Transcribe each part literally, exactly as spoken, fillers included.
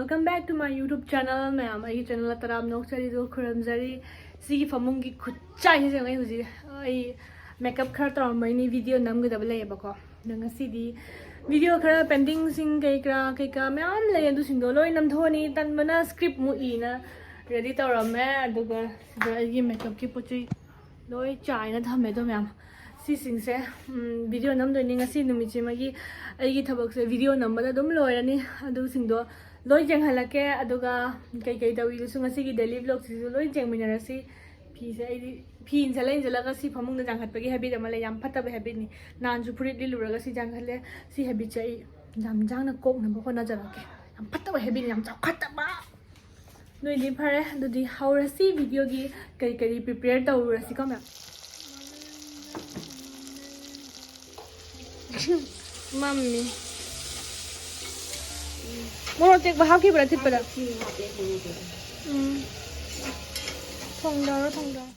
Welcome back to my YouTube channel. ꯃꯌꯥꯝ ꯑꯩꯒꯤ ꯆꯦꯅꯦꯜꯗ ꯇꯔꯥꯝꯅ ꯑꯣꯛꯆꯔꯤꯗꯨ ꯈꯨꯔꯨꯝꯖꯔꯤ꯫ ꯁꯤꯒꯤ ꯐꯃꯨꯡꯒꯤ ꯈꯨꯠꯆꯥꯏꯁꯦ ꯌꯦꯡꯉꯣ꯫ ꯑꯩ ꯍꯧꯖꯤꯛ ꯑꯩ ꯃꯦꯀꯞ ꯈꯔ ꯇꯧꯔꯝꯕꯩꯅꯤ, ꯚꯤꯗꯤꯑꯣ ꯅꯝꯒꯗꯕ ꯂꯩꯌꯦꯕꯀꯣ꯫ ꯑꯗꯣ ꯉꯁꯤꯗꯤ ꯚꯤꯗꯤꯑꯣ ꯈꯔ ꯄꯦꯟꯗꯤꯡꯁꯤꯡ ꯀꯩ ꯀꯔꯥ ꯀꯩꯀꯥ ꯃꯌꯥꯝ ꯂꯩ, ꯑꯗꯨꯁꯤꯡꯗꯣ ꯂꯣꯏ ꯅꯝꯊꯣꯛꯑꯅꯤ꯫ ꯇꯟꯕꯅ ꯁ꯭ꯀ꯭ꯔꯤꯞ ꯃꯨꯛ ꯏꯅ ꯔꯦꯗꯤ ꯇꯧꯔꯝꯃꯦ꯫ ꯑꯗꯨꯒ ꯁꯤꯗ ꯑꯩꯒꯤ ꯃꯦꯀꯞꯀꯤ ꯄꯣꯠ ꯆꯩ ꯂꯣꯏ ꯆꯥꯏꯅ ꯊꯝꯃꯦ꯫ ꯑꯗꯣ ꯃꯌꯥꯝ ꯁꯤꯁꯤꯡꯁꯦ ꯚꯤꯗꯤꯑꯣ ꯅꯝꯗꯣꯏꯅꯤ꯫ ꯉꯁꯤ ꯅꯨꯃꯤꯠꯁꯤꯃꯒꯤ ꯑꯩꯒꯤ ꯊꯕꯛꯁꯦ ꯚꯤꯗꯤꯑꯣ ꯅꯝꯕꯗ ꯑꯗꯨꯝ ꯂꯣꯏꯔꯅꯤ꯫ ꯑꯗꯨꯁꯤꯡꯗꯣ ꯂꯣꯏ ꯌꯦꯡꯍꯜꯂꯛꯀꯦ꯫ ꯑꯗꯨꯒ ꯀꯩꯀꯩ ꯇꯧꯔꯤꯗꯨꯁꯨ ꯉꯁꯤꯒꯤ ꯗꯦꯂꯤ ꯕ꯭ꯂꯣꯒꯁꯤꯁꯨ ꯂꯣꯏ ꯌꯦꯡꯃꯤꯟꯅꯔꯁꯤ꯫ ꯐꯤꯁꯦ ꯑꯩꯗꯤ ꯐꯤ ꯏꯟꯁꯤꯜꯂ ꯏꯟꯁꯤꯜꯂꯒ ꯁꯤ ꯐꯃꯨꯡꯗ ꯆꯥꯡꯈꯠꯄꯒꯤ ꯍꯦꯕꯤꯠ ꯑꯃ ꯂꯩ꯫ ꯌꯥꯝ ꯐꯠꯇꯕ ꯍꯦꯕꯤꯠꯅꯤ꯫ ꯅꯍꯥꯟꯁꯨ ꯐꯨꯔꯤꯠ ꯂꯤꯠꯂꯨꯔꯒ ꯁꯤ ꯆꯥꯡꯈꯠꯂꯦ꯫ ꯁꯤ ꯍꯦꯕꯤꯠꯁꯦ ꯑꯩ ꯌꯥꯝ ꯌꯥꯡꯅ ꯀꯣꯛꯅꯕ ꯍꯣꯠꯅꯖꯔꯛꯀꯦ꯫ ꯌꯥꯝ ꯐꯠꯇꯕ ꯍꯦꯕꯤꯠꯅꯤ, ꯌꯥꯝ ꯆꯥꯎꯈꯠꯇꯕ꯫ ꯅꯣꯏꯗꯤ ꯐꯔꯦ꯫ ꯑꯗꯨꯗꯤ ꯍꯧꯔꯁꯤ ꯚꯤꯗꯤꯑꯣꯒꯤ ꯀꯔꯤ ꯀꯔꯤ ꯄ꯭ꯔꯤꯄꯦꯌꯔ ꯇꯧꯔꯨꯔꯁꯤꯀꯣ ꯃꯌꯥꯝ꯫ ꯃꯝꯃꯤ꯫ ꯃꯣꯔꯣꯛ ꯑꯇꯦꯛꯄ ꯍꯥꯞꯈꯤꯕ꯭ꯔꯥ ꯊꯤꯠꯄꯗ? ꯎꯝ꯫ ꯊꯣꯡꯗꯔꯣ, ꯊꯣꯡꯗꯔꯣ꯫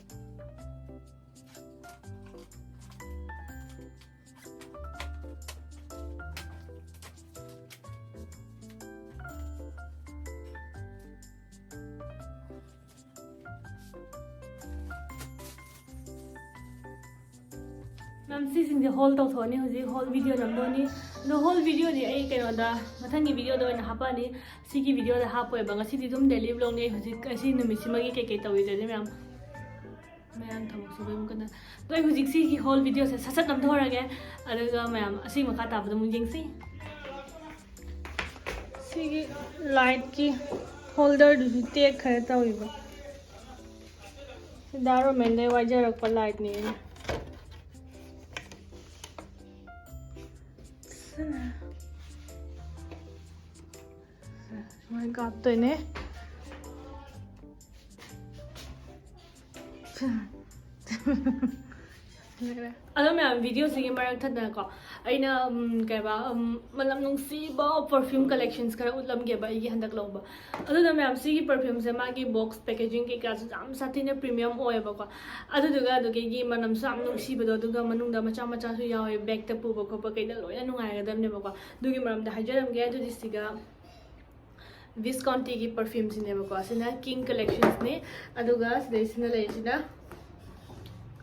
ꯃꯦꯝ, ꯁꯤꯁꯤꯡꯁꯦ ꯍꯣꯜ ꯇꯧꯊꯣꯛꯑꯅꯤ꯫ ꯍꯧꯖꯤꯛ ꯍꯣꯜ ꯚꯤꯗꯤꯑꯣ ꯅꯝꯗꯣꯏꯅꯤ꯫ ꯑꯗꯣ ꯍꯣꯜ ꯚꯤꯗꯤꯑꯣꯗꯤ ꯑꯩ ꯀꯩꯅꯣꯗ, ꯃꯊꯪꯒꯤ ꯚꯤꯗꯤꯑꯣꯗ ꯑꯣꯏꯅ ꯍꯥꯞꯄꯛꯑꯅꯤ꯫ ꯁꯤꯒꯤ ꯚꯤꯗꯤꯑꯣꯗ ꯍꯥꯞꯄꯣꯏꯕ꯫ ꯉꯁꯤꯗꯤ ꯑꯗꯨꯝ ꯗꯦꯂꯤ ꯕ꯭ꯂꯣꯒꯅꯤ꯫ ꯑꯩ ꯍꯧꯖꯤꯛ ꯉꯁꯤ ꯅꯨꯃꯤꯠꯁꯤꯃꯒꯤ ꯀꯩꯀꯩ ꯇꯧꯔꯤꯗꯣꯏꯅꯤ ꯃꯌꯥꯝ꯫ ꯃꯌꯥꯝ ꯊꯕꯛ ꯁꯨꯕꯩ ꯑꯃꯨꯛ ꯀꯟꯅ꯫ ꯑꯗꯣ ꯑꯩ ꯍꯧꯖꯤꯛ ꯁꯤꯒꯤ ꯍꯣꯜ ꯚꯤꯗꯤꯑꯣꯁꯦ ꯁꯠ ꯁꯠ ꯅꯝꯊꯣꯛꯑꯔꯒꯦ꯫ ꯑꯗꯨꯒ ꯃꯌꯥꯝ ꯑꯁꯤ ꯃꯈꯥ ꯇꯥꯕꯗ ꯑꯃꯨꯛ ꯌꯦꯡꯁꯤ꯫ ꯁꯤꯒꯤ ꯂꯥꯏꯠꯀꯤ ꯍꯣꯜꯗꯔꯗꯨꯁꯨ ꯇꯦꯛꯈ꯭ꯔꯦ ꯇꯧꯔꯤꯕ꯫ ꯁꯤꯗ ꯔꯣꯃꯦꯟꯗꯩ ꯋꯥꯏꯖꯔꯛꯄ ꯂꯥꯏꯠꯅꯦ꯫ ꯁꯨꯃꯥꯏꯅ ꯀꯥꯞꯇꯣꯏꯅꯦ꯫ ꯑꯗꯣ ꯃꯌꯥꯝ, ꯚꯤꯗꯤꯑꯣꯁꯤꯒꯤ ꯃꯔꯛ ꯊꯠꯅꯀꯣ, ꯑꯩꯅ, ꯎꯝ, ꯀꯩꯕ, ꯎꯝ, ꯃꯅꯝ ꯅꯨꯡꯁꯤꯕ ꯄꯔꯐ꯭ꯌꯨꯝ ꯀꯂꯦꯛꯁꯟꯁ ꯈꯔ ꯎꯠꯂꯝꯒꯦꯕ ꯑꯩꯒꯤ ꯍꯟꯗꯛ ꯂꯧꯕ꯫ ꯑꯗꯨꯅ ꯃꯌꯥꯝ, ꯁꯤꯒꯤ ꯄꯔꯐ꯭ꯌꯨꯝꯁꯦ ꯃꯥꯒꯤ ꯕꯣꯛꯁ ꯄꯦꯀꯦꯖꯤꯡ ꯀꯩꯀꯥꯁꯨ ꯌꯥꯝ ꯁꯥꯊꯤꯅ ꯄ꯭ꯔꯤꯃꯤꯌꯝ ꯑꯣꯏꯌꯦꯕꯀꯣ꯫ ꯑꯗꯨꯗꯨꯒ ꯑꯗꯨꯗꯒꯤ ꯃꯅꯝꯁꯨ ꯌꯥꯝ ꯅꯨꯡꯁꯤꯕꯗꯣ, ꯑꯗꯨꯒ ꯃꯅꯨꯡꯗ ꯃꯆꯥ ꯃꯆꯥꯁꯨ ꯌꯥꯎꯋꯦ, ꯕꯦꯛꯇ ꯄꯨꯕ ꯈꯣꯠꯄ ꯀꯩꯗ ꯂꯣꯏꯅ ꯅꯨꯡꯉꯥꯏꯒꯗꯕꯅꯦꯕꯀꯣ꯫ ꯑꯗꯨꯒꯤ ꯃꯔꯝꯗ ꯍꯥꯏꯖꯔꯝꯒꯦ꯫ ꯑꯗꯨꯗꯤ ꯁꯤꯒ ꯚꯤꯁꯀꯣꯟꯇꯤꯒꯤ ꯄꯔꯐ꯭ꯌꯨꯝꯁꯤꯅꯦꯕꯀꯣ꯫ ꯁꯤꯅ ꯀꯤꯡ ꯀꯂꯦꯛꯁꯟꯁꯅꯦ꯫ ꯑꯗꯨꯒ ꯁꯤꯗꯩꯁꯤꯅ ꯂꯩꯔꯤꯁꯤꯅ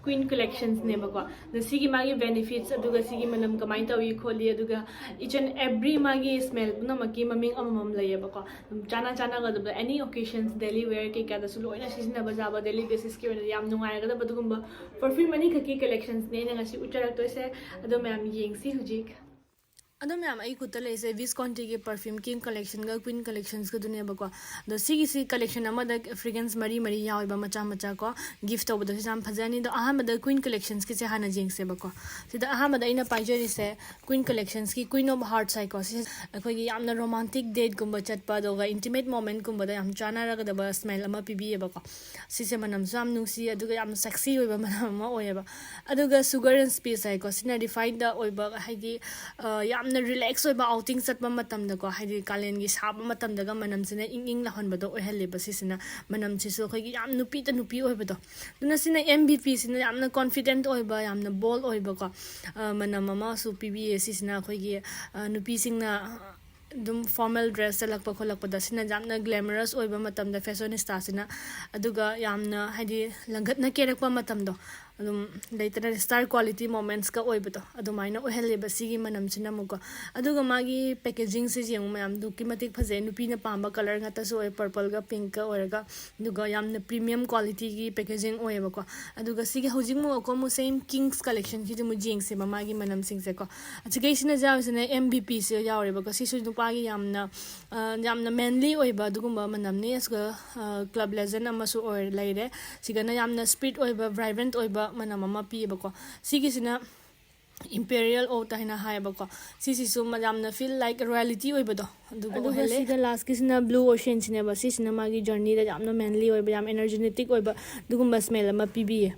ꯀ꯭ꯋꯤꯟ ꯀꯂꯦꯛꯁꯟꯁꯅꯦꯕꯀꯣ꯫ ꯑꯗꯣ ꯁꯤꯒꯤ ꯃꯥꯒꯤ ꯕꯦꯅꯤꯐꯤꯠꯁ ꯑꯗꯨꯒ ꯁꯤꯒꯤ ꯃꯅꯝ ꯀꯃꯥꯏꯅ ꯇꯧꯏ ꯈꯣꯠꯂꯤ, ꯑꯗꯨꯒ each and every ꯃꯥꯒꯤ ꯁ꯭ꯃꯦꯜ ꯄꯨꯝꯅꯃꯛꯀꯤ ꯃꯃꯤꯡ ꯑꯃꯃꯝ ꯂꯩꯌꯦꯕꯀꯣ꯫ ꯑꯗꯨꯝ ꯆꯥꯅ ꯆꯥꯅꯒꯗꯕꯗ, ꯑꯦꯅꯤ ꯑꯣꯀꯦꯖꯟꯁ, ꯗꯦꯂꯤ ꯋꯦꯌꯔ ꯀꯩꯀꯥꯗꯁꯨ ꯂꯣꯏꯅ ꯁꯤꯖꯤꯟꯅꯕ ꯌꯥꯕ, ꯗꯦꯂꯤ ꯕꯦꯁꯤꯁꯀꯤ ꯑꯣꯏꯅ ꯌꯥꯝ ꯅꯨꯡꯉꯥꯏꯔꯒꯗꯕ ꯑꯗꯨꯒꯨꯝꯕ ꯄꯔꯐ꯭ꯌꯨꯝ ꯑꯅꯤꯈꯛꯀꯤ ꯀꯂꯦꯛꯁꯟꯁꯅꯦ ꯑꯩꯅ ꯉꯁꯤ ꯎꯠꯆꯔꯛꯇꯣꯏꯁꯦ꯫ ꯑꯗꯣ ꯃꯌꯥꯝ ꯌꯦꯡꯁꯤ ꯍꯧꯖꯤꯛ꯫ ꯑꯗꯣ ꯃꯌꯥꯝ, ꯑꯩ ꯈꯨꯠꯇ ꯂꯩꯔꯤꯁꯦ ꯚꯤꯁꯀꯣꯟꯇꯤꯒꯤ ꯄꯔꯐ꯭ꯌꯨꯝ ꯀꯤꯡ ꯀꯂꯦꯛꯁꯟꯒ ꯀ꯭ꯋꯤꯟ ꯀꯂꯦꯛꯁꯟꯁꯀꯗꯨꯅꯦꯕꯀꯣ꯫ ꯑꯗꯣ ꯁꯤꯒꯤꯁꯤ ꯀꯂꯦꯛꯁꯟ ꯑꯃꯗ ꯐ꯭ꯔꯦꯒ꯭ꯔꯦꯟꯁ ꯃꯔꯤ ꯃꯔꯤ ꯌꯥꯎꯋꯦꯕ, ꯃꯆꯥ ꯃꯆꯥ ꯀꯣ꯫ ꯒꯤꯐ ꯇꯧꯕꯗꯁꯨ ꯌꯥꯝ ꯐꯖꯅꯤ꯫ ꯑꯗꯣ ꯑꯍꯥꯟꯕꯗ ꯀ꯭ꯋꯤꯟ ꯀꯂꯦꯛꯁꯟꯁꯀꯤꯁꯦ ꯍꯥꯟꯅ ꯌꯦꯡꯁꯦꯕꯀꯣ꯫ ꯁꯤꯗ ꯑꯍꯥꯟꯕꯗ ꯑꯩꯅ ꯄꯥꯏꯖꯔꯤꯁꯦ ꯀ꯭ꯋꯤꯟ ꯀꯂꯦꯛꯁꯟꯁꯀꯤ ꯀ꯭ꯋꯤꯟ ꯑꯣꯐ ꯍꯥꯔꯠꯁ ꯍꯥꯏꯀꯣ꯫ ꯁꯤ ꯑꯩꯈꯣꯏꯒꯤ ꯌꯥꯝꯅ ꯔꯣꯃꯥꯟꯇꯤꯛ ꯗꯦꯠꯀꯨꯝꯕ ꯆꯠꯄ, ꯑꯗꯨꯒ ꯏꯟꯇꯤꯃꯦꯠ ꯃꯣꯃꯦꯟꯠꯀꯨꯝꯕꯗ ꯌꯥꯝ ꯆꯥꯟꯅꯔꯒꯗꯕ ꯁ꯭ꯃꯦꯜ ꯑꯃ ꯄꯤꯕꯤꯌꯦꯕꯀꯣ꯫ ꯁꯤꯁꯦ ꯃꯅꯝꯁꯨ ꯌꯥꯝ ꯅꯨꯡꯁꯤ, ꯑꯗꯨꯒ ꯌꯥꯝ ꯁꯦꯛꯁꯤ ꯑꯣꯏꯕ ꯃꯅꯝ ꯑꯃ ꯑꯣꯏꯌꯦꯕ꯫ ꯑꯗꯨꯒ ꯁꯨꯒꯔ ꯑꯦꯟ ꯁ꯭ꯄꯤꯁ ꯍꯥꯏꯀꯣ꯫ ꯁꯤꯅ ꯔꯤꯐꯥꯏꯟꯗ ꯑꯣꯏꯕ, ꯍꯥꯏꯗꯤ, ꯑ, ꯌꯥꯝꯅ ꯔꯤꯂꯦꯛꯁ ꯑꯣꯏꯕ ꯑꯥꯎꯇꯤꯡ ꯆꯠꯄ ꯃꯇꯝꯗꯀꯣ, ꯍꯥꯏꯗꯤ ꯀꯥꯂꯦꯟꯒꯤ ꯁꯥꯕ ꯃꯇꯝꯗꯒ ꯃꯅꯝꯁꯤꯅ ꯏꯪ ꯏꯪ ꯂꯥꯎꯍꯟꯕꯗꯣ ꯑꯣꯏꯍꯜꯂꯦꯕ꯫ ꯁꯤꯁꯤꯅ ꯃꯅꯝꯁꯤꯁꯨ ꯑꯩꯈꯣꯏꯒꯤ ꯌꯥꯝ ꯅꯨꯄꯤꯗ ꯅꯨꯄꯤ ꯑꯣꯏꯕꯗꯣ꯫ ꯑꯗꯨꯅ ꯁꯤꯅ ꯑꯦꯝ ꯚꯤ ꯄꯤꯁꯤꯅ ꯌꯥꯝꯅ ꯀꯣꯟꯐꯤꯗꯦꯟꯠ ꯑꯣꯏꯕ, ꯌꯥꯝꯅ ꯕꯣꯜ ꯑꯣꯏꯕꯀꯣ, ꯑ, ꯃꯅꯝ ꯑꯃꯁꯨ ꯄꯤꯕꯤꯌꯦ꯫ ꯁꯤꯁꯤꯅ ꯑꯩꯈꯣꯏꯒꯤ, ꯑ, ꯅꯨꯄꯤꯁꯤꯡꯅ ꯑꯗꯨꯝ ꯐꯣꯔꯃꯦꯜ ꯗ꯭ꯔꯦꯁ ꯆꯠꯂꯛꯄ ꯈꯣꯠꯂꯛꯄꯗ ꯁꯤꯅ ꯌꯥꯝꯅ ꯒ꯭ꯂꯦꯃꯔꯁ ꯑꯣꯏꯕ ꯃꯇꯝꯗ, ꯐꯦꯁꯣꯅꯤꯁꯇꯥꯁꯤꯅ, ꯑꯗꯨꯒ ꯌꯥꯝꯅ, ꯍꯥꯏꯗꯤ, ꯂꯪꯒꯠꯅ ꯀꯦꯔꯛꯄ ꯃꯇꯝꯗꯣ, ꯑꯗꯨꯝ ꯂꯩꯇꯅ ꯁ꯭ꯇꯥꯔ ꯀ꯭ꯋꯥꯂꯤꯇꯤ ꯃꯣꯃꯦꯟꯠꯁꯀ ꯑꯣꯏꯕꯗꯣ, ꯑꯗꯨꯃꯥꯏꯅ ꯑꯣꯏꯍꯜꯂꯦꯕ ꯁꯤꯒꯤ ꯃꯅꯝꯁꯤꯅ ꯑꯃꯨꯛꯀꯣ꯫ ꯑꯗꯨꯒ ꯃꯥꯒꯤ ꯄꯦꯀꯦꯖꯤꯡꯁꯦ ꯌꯦꯡꯉꯨ ꯃꯌꯥꯝ, ꯑꯗꯨꯛꯀꯤ ꯃꯇꯤꯛ ꯐꯖꯩ꯫ ꯅꯨꯄꯤꯅ ꯄꯥꯝꯕ ꯀꯂꯔ ꯉꯥꯛꯇꯁꯨ ꯑꯣꯏ, ꯄꯔꯄꯜꯒ ꯄꯤꯡꯛꯀ ꯑꯣꯏꯔꯒ, ꯑꯗꯨꯒ ꯌꯥꯝꯅ ꯄ꯭ꯔꯤꯃꯤꯌꯝ ꯀ꯭ꯋꯥꯂꯤꯇꯤꯒꯤ ꯄꯦꯀꯦꯖꯤꯡ ꯑꯣꯏꯌꯦꯕꯀꯣ꯫ ꯑꯗꯨꯒ ꯁꯤꯒꯤ ꯍꯧꯖꯤꯛꯃꯨꯛ ꯑꯩꯈꯣꯏ ꯑꯃꯨꯛ ꯁꯦꯝ ꯀꯤꯡꯁ ꯀꯂꯦꯛꯁꯟꯁꯤꯗ ꯑꯃꯨꯛ ꯌꯦꯡꯁꯦꯕ, ꯃꯥꯒꯤ ꯃꯅꯝꯁꯤꯡꯁꯦꯀꯣ꯫ ꯑꯁꯤꯒꯩꯁꯤꯅ ꯌꯥꯎꯔꯤꯁꯤꯅ ꯑꯦꯝ ꯚꯤ ꯄꯤꯁꯦ ꯌꯥꯎꯔꯦꯕꯀꯣ꯫ ꯁꯤꯁꯨ ꯅꯨꯄꯥꯒꯤ ꯌꯥꯝꯅ, ꯑ, ꯌꯥꯝꯅ ꯃꯦꯟꯂꯤ ꯑꯣꯏꯕ ꯑꯗꯨꯒꯨꯝꯕ ꯃꯅꯝꯅꯤ꯫ ꯑꯗꯨꯒ, ꯑ, ꯀ꯭ꯂꯕ ꯂꯦꯖꯦꯟ ꯑꯃꯁꯨ ꯑꯣꯏ ꯂꯩꯔꯦ꯫ ꯁꯤꯒꯅ ꯌꯥꯝꯅ ꯁ꯭ꯄꯤꯠ ꯑꯣꯏꯕ, ꯚꯥꯏꯕ꯭ꯔꯦꯟꯠ ꯑꯣꯏꯕ ꯃꯅꯝ ꯑꯃ ꯄꯤꯌꯦꯕꯀꯣ꯫ ꯁꯤꯒꯤꯁꯤꯅ ꯏꯝꯄꯦꯔꯤꯌꯦꯜ ꯑꯣꯛ ꯍꯥꯏꯅ ꯍꯥꯏꯌꯦꯕꯀꯣ꯫ ꯁꯤꯁꯤꯁꯨ ꯃ-, ꯌꯥꯝꯅ ꯐꯤꯜ ꯂꯥꯏꯛ ꯔꯣꯌꯦꯂꯤꯇꯤ ꯑꯣꯏꯕꯗꯣ, ꯑꯗꯨꯒ ꯑꯗꯨꯒ ꯑꯣꯏꯍꯜꯂꯦ꯫ ꯁꯤꯒ ꯂꯥꯁꯀꯤꯁꯤꯅ ꯕ꯭ꯂꯨ ꯑꯣꯁꯤꯌꯟꯁꯤꯅꯦꯕ꯫ ꯁꯤꯁꯤꯅ ꯃꯥꯒꯤ ꯖꯔꯅꯤꯗ ꯌꯥꯝꯅ ꯃꯦꯟꯂꯤ ꯑꯣꯏꯕ, ꯌꯥꯝ ꯑꯦꯅꯔꯖꯦꯇꯤꯛ ꯑꯣꯏꯕ ꯑꯗꯨꯒꯨꯝꯕ ꯁ꯭ꯃꯦꯜ ꯑꯃ ꯄꯤꯕꯤꯌꯦ꯫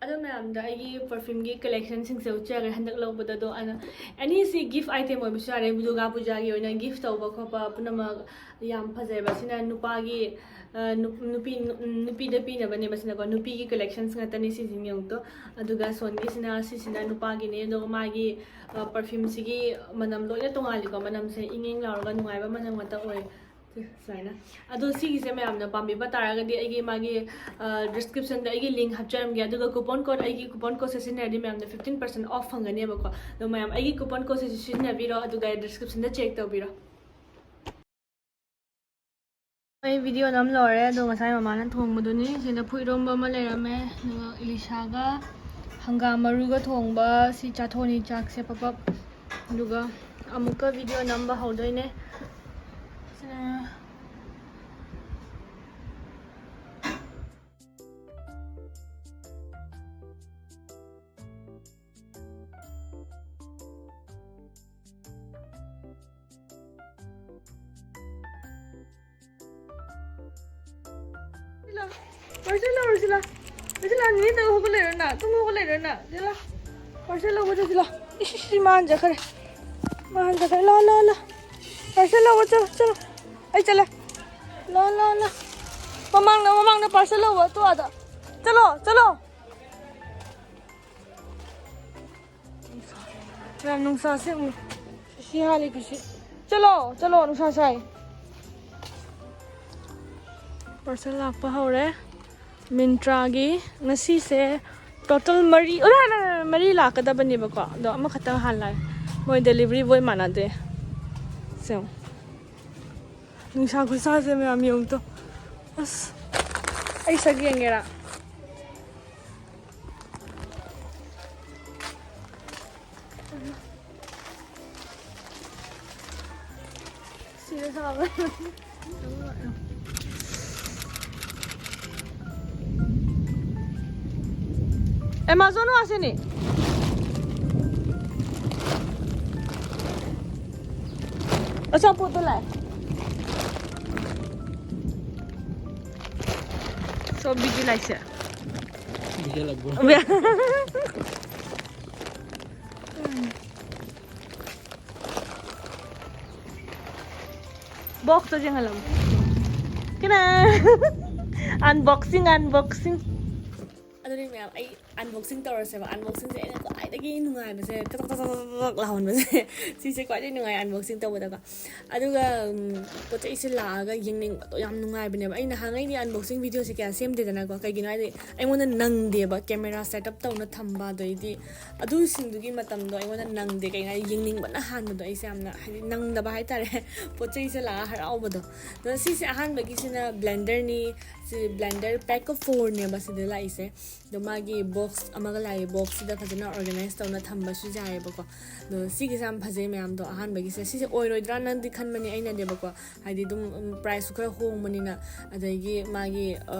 ꯑꯗꯣ ꯃꯌꯥꯝꯗ ꯑꯩꯒꯤ ꯄꯔꯐ꯭ꯌꯨꯝꯒꯤ ꯀꯂꯦꯛꯁꯟꯁꯤꯡꯁꯦ ꯎꯠꯆꯔꯦ ꯍꯟꯗꯛ ꯂꯧꯕꯗ꯫ ꯑꯗꯣ ꯑꯩꯅ ꯑꯦꯅꯤ ꯁꯤ ꯒꯤꯐ ꯑꯥꯏꯇꯦꯝ ꯑꯣꯏꯕꯁꯨ ꯌꯥꯔꯦ, ꯗꯨꯔꯒꯥ ꯄꯨꯖꯥꯒꯤ ꯑꯣꯏꯅ ꯒꯤꯐ ꯇꯧꯕ ꯈꯣꯠꯄ ꯄꯨꯝꯅꯃꯛ ꯌꯥꯝ ꯐꯖꯩꯕ꯫ ꯁꯤꯅ ꯅꯨꯄꯥꯒꯤ, ꯑ, ꯅꯨ-, ꯅꯨꯄꯤ, ꯅꯨ-, ꯅꯨꯄꯤꯗ ꯄꯤꯅꯕꯅꯦꯕ꯫ ꯁꯤꯅꯀꯣ ꯅꯨꯄꯤꯒꯤ ꯀꯂꯦꯛꯁꯟꯁ ꯉꯥꯛꯇꯅꯤ ꯁꯤꯁꯤꯡ ꯌꯦꯡꯉꯨꯇꯣ꯫ ꯑꯗꯨꯒ ꯁꯣꯟꯒꯤꯁꯤꯅ, ꯁꯤꯁꯤꯅ ꯅꯨꯄꯥꯒꯤꯅꯦ꯫ ꯑꯗꯣ ꯃꯥꯒꯤ, ꯑ, ꯄꯔꯐ꯭ꯌꯨꯝꯁꯤꯒꯤ ꯃꯅꯝ ꯂꯣꯏꯅ ꯇꯣꯡꯉꯥꯜꯂꯤꯀꯣ꯫ ꯃꯅꯝꯁꯦ ꯏꯪ ꯏꯪ ꯂꯥꯎꯔꯒ ꯅꯨꯡꯉꯥꯏꯕ ꯃꯅꯝ ꯉꯥꯛꯇ ꯑꯣꯏ꯫ ꯁꯨꯃꯥꯏꯅ꯫ ꯑꯗꯣ ꯁꯤꯒꯤꯁꯦ ꯃꯌꯥꯝꯅ ꯄꯥꯝꯕꯤꯕ ꯇꯥꯔꯒꯗꯤ ꯑꯩꯒꯤ ꯃꯥꯒꯤ ꯗꯤꯁꯀ꯭ꯔꯤꯞꯁꯟꯗ ꯑꯩꯒꯤ ꯂꯤꯡ ꯍꯥꯞꯆꯔꯝꯒꯦ, ꯑꯗꯨꯒ ꯀꯨꯄꯟ ꯀꯣꯗ, ꯑꯩꯒꯤ ꯀꯨꯄꯟ ꯀꯣꯗꯁꯦ ꯁꯤꯖꯤꯟꯅꯔꯗꯤ ꯃꯌꯥꯝꯅ ꯐꯤꯐꯇꯤꯟ ꯄꯥꯔꯁꯦꯟ ꯑꯣꯐ ꯐꯪꯒꯅꯦꯕꯀꯣ꯫ ꯑꯗꯣ ꯃꯌꯥꯝ ꯑꯩꯒꯤ ꯀꯨꯄꯟ ꯀꯣꯗꯁꯦ ꯁꯤꯖꯤꯟꯅꯕꯤꯔꯣ, ꯑꯗꯨꯒ ꯗꯤꯁꯀ꯭ꯔꯤꯞꯁꯟꯗ ꯆꯦꯛ ꯇꯧꯕꯤꯔꯣ꯫ ꯑꯩ ꯚꯤꯗꯤꯑꯣ ꯅꯝ ꯂꯣꯏꯔꯦ, ꯑꯗꯣ ꯉꯁꯥꯏ ꯃꯃꯥꯅ ꯊꯣꯡꯕꯗꯨꯅꯤ꯫ ꯁꯤꯗ ꯐꯨ ꯏꯔꯣꯝꯕ ꯑꯃ ꯂꯩꯔꯝꯃꯦ, ꯑꯗꯨꯒ ꯏꯂꯤꯁꯥꯒ ꯍꯪꯒꯥꯝ ꯃꯔꯨꯒ ꯊꯣꯡꯕ꯫ ꯁꯤ ꯆꯥꯊꯣꯛꯑꯅꯤ ꯆꯥꯛꯁꯦ ꯄꯞ ꯄꯞ, ꯑꯗꯨꯒ ꯑꯃꯨꯛꯀ ꯚꯤꯗꯤꯑꯣ ꯅꯝꯕ ꯍꯧꯗꯣꯏꯅꯦ꯫ ꯁꯤꯅ ꯁꯤꯂꯥ, ꯄꯥꯔꯁꯦꯜ ꯂꯧꯔꯨꯁꯤꯂꯥ꯫ ꯁꯤꯂꯥ, ꯅꯦꯅꯦꯗ ꯍꯧꯒꯠꯂꯛꯏꯔꯣ ꯅꯪ? ꯇꯨꯝ ꯍꯧꯒꯠꯂꯛꯏꯔꯣ ꯅꯪ? ꯁꯤꯂꯥ, ꯄꯥꯔꯁꯦꯜ ꯂꯧꯕ ꯆꯠꯁꯤꯂꯥ꯫ ꯏꯁ, ꯏꯁ, ꯏꯁ, ꯃꯥ ꯍꯟꯖꯈ꯭ꯔꯦ꯫ ꯃꯥ ꯍꯟꯖꯈ꯭ꯔꯦ꯫ ꯂꯥ, ꯂꯥ, ꯂꯥ꯫ ꯄꯥꯔꯁꯦꯜ ꯂꯧꯕ ꯆꯠꯂꯣ, ꯆꯠꯂꯣ꯫ ꯑꯩ ꯆꯠꯂꯦ꯫ ꯂꯥ, ꯂꯥ, ꯂꯥ꯫ ꯃꯃꯥꯡꯗ, ꯃꯃꯥꯡꯗ ꯄꯥꯔꯁꯦꯜ ꯂꯧꯕ ꯇꯣ ꯑꯥꯗ꯫ ꯆꯠꯂꯣ, ꯆꯠꯂꯣ꯫ ꯌꯥꯝ ꯅꯨꯡꯁꯥꯁꯦ ꯑꯃꯨꯛ ꯁꯤ ꯍꯥꯜꯂꯤ ꯈꯨꯁꯤ꯫ ꯆꯠꯂꯣ, ꯆꯠꯂꯣ, ꯅꯨꯡꯁꯥ ꯁꯥꯏ꯫ ꯄꯥꯔꯁꯦꯜ ꯂꯥꯛꯄ ꯍꯧꯔꯦ꯫ ꯃꯤꯟꯇ꯭ꯔꯥꯒꯤ ꯉꯁꯤꯁꯦ ꯇꯣꯇꯜ ꯃꯔꯤ, ꯑꯣ, ꯂꯥ, ꯂꯥ, ꯂꯥ, ꯃꯔꯤ ꯂꯥꯛꯀꯗꯕꯅꯦꯕꯀꯣ, ꯑꯗꯣ ꯑꯃꯈꯛꯇꯪ ꯍꯥꯟ ꯂꯥꯛꯑꯦ꯫ ꯃꯣꯏ ꯗꯦꯂꯤꯚꯔꯤ ꯕꯣꯏ ꯃꯥꯟꯅꯗꯦ꯫ ꯁꯦ ꯌꯦꯡꯉꯣ꯫ ꯅꯨꯡꯁꯥ ꯈꯨꯠꯁꯥꯁꯦ ꯃꯌꯥꯝ ꯌꯦꯡꯉꯨ ꯇꯣ꯫ ꯑꯁ, ꯑꯩ ꯁꯛ ꯌꯦꯡꯒꯦꯔꯥ? ꯁꯤꯗ ꯁꯥꯕ꯫ ꯑꯦꯃꯥꯖꯣꯟ ꯋꯥꯁꯤꯅꯤ꯫ ꯑꯆꯥꯄꯣꯠꯇꯣ ꯂꯥꯛꯑꯦ꯫ ꯁꯣ ꯕꯤꯖꯤ ꯂꯥꯛꯁꯦ꯫ ꯕꯤꯖꯤ ꯂꯥꯛꯄ꯭ꯔꯣ? ꯕꯣꯛꯁꯇꯣ ꯌꯦꯡꯍꯜꯂꯝꯃꯨ꯫ ꯀꯅꯥ? Unboxing, unboxing. ꯑꯗꯨꯅꯤ ꯃꯌꯥꯝ, ꯑꯩ ꯑꯟꯕꯣꯛꯁꯤꯡ ꯇꯧꯔꯁꯦꯕ꯫ ꯑꯟꯕꯣꯛꯁꯤꯡꯁꯦ ꯑꯩꯅ ꯈ꯭ꯋꯥꯏꯗꯒꯤ ꯅꯨꯡꯉꯥꯏꯕꯁꯦ, ꯀꯛ ꯀꯛ ꯀꯛ ꯀꯛ ꯂꯥꯎꯍꯟꯕꯁꯦ꯫ ꯁꯤꯁꯦ ꯈ꯭ꯋꯥꯏꯗꯒꯤ ꯅꯨꯡꯉꯥꯏ ꯑꯟꯕꯣꯛꯁꯤꯡ ꯇꯧꯕꯗꯀꯣ꯫ ꯑꯗꯨꯒ ꯎꯝ, ꯄꯣꯠ ꯆꯩꯁꯦ ꯂꯥꯛꯑꯒ ꯌꯦꯡꯅꯤꯡꯕꯗꯣ ꯌꯥꯝ ꯅꯨꯡꯉꯥꯏꯕꯅꯦꯕ꯫ ꯑꯩ ꯅꯍꯥꯟꯉꯩꯗꯤ ꯑꯟꯕꯣꯛꯁꯤꯡ ꯚꯤꯗꯤꯑꯣꯁꯦ ꯀꯌꯥ ꯁꯦꯝꯗꯦꯗꯅꯀꯣ꯫ ꯀꯩꯒꯤꯅꯣ ꯍꯥꯏꯗꯤ ꯑꯩꯉꯣꯟꯗ ꯅꯪꯗꯦꯕ, ꯀꯦꯃꯦꯔꯥ ꯁꯦꯠ ꯑꯞ ꯇꯧꯅ ꯊꯝꯕ, ꯑꯗꯩꯗꯤ ꯑꯗꯨꯁꯤꯡꯗꯨꯒꯤ ꯃꯇꯝꯗꯣ ꯑꯩꯉꯣꯟꯗ ꯅꯪꯗꯦ꯫ ꯀꯩꯒꯤꯅꯣ ꯍꯥꯏꯗꯤ ꯌꯦꯡꯅꯤꯡꯕꯅ ꯍꯥꯟꯕꯗꯣ, ꯑꯩꯁꯦ ꯌꯥꯝꯅ ꯍꯥꯏꯗꯤ ꯅꯪꯗꯕ ꯍꯥꯏꯇꯥꯔꯦ꯫ ꯄꯣꯠ ꯆꯩꯁꯦ ꯂꯥꯛꯑ ꯍꯔꯥꯎꯕꯗꯣ꯫ ꯑꯗꯣ ꯁꯤꯁꯦ ꯑꯍꯥꯟꯕꯒꯤꯁꯤꯅ ꯕ꯭ꯂꯦꯟꯗꯔꯅꯤ꯫ ꯁꯤ ꯕ꯭ꯂꯦꯟꯗꯔ ꯄꯦꯛ ꯑꯣꯐ ꯐꯣꯔꯅꯦꯕ ꯁꯤꯗ ꯂꯥꯛꯏꯁꯦ꯫ ꯑꯗꯣ ꯃꯥꯒꯤ ꯕꯣꯛꯁ ꯑꯃꯒ ꯂꯥꯛꯑꯦ꯫ ꯕꯣꯛꯁꯁꯤꯗ ꯐꯖꯅ ꯑꯣꯔꯒꯅꯥꯏꯁ ꯇꯧꯅ ꯊꯝꯕꯁꯨ ꯌꯥꯏꯑꯕꯀꯣ꯫ ꯑꯗꯣ ꯁꯤꯒꯤꯁꯦ ꯌꯥꯝ ꯐꯖꯩ ꯃꯌꯥꯝꯗꯣ꯫ ꯑꯍꯥꯟꯕꯒꯤꯁꯦ ꯁꯤꯁꯦ ꯑꯣꯏꯔꯣꯏꯗ꯭ꯔꯥꯅꯗꯤ ꯈꯟꯕꯅꯤ ꯑꯩꯅꯗꯤꯕꯀꯣ, ꯍꯥꯏꯗꯤ ꯑꯗꯨꯝ ꯄ꯭ꯔꯥꯏꯁꯁꯨ ꯈꯔ ꯍꯣꯡꯕꯅꯤꯅ꯫ ꯑꯗꯒꯤ ꯃꯥꯒꯤ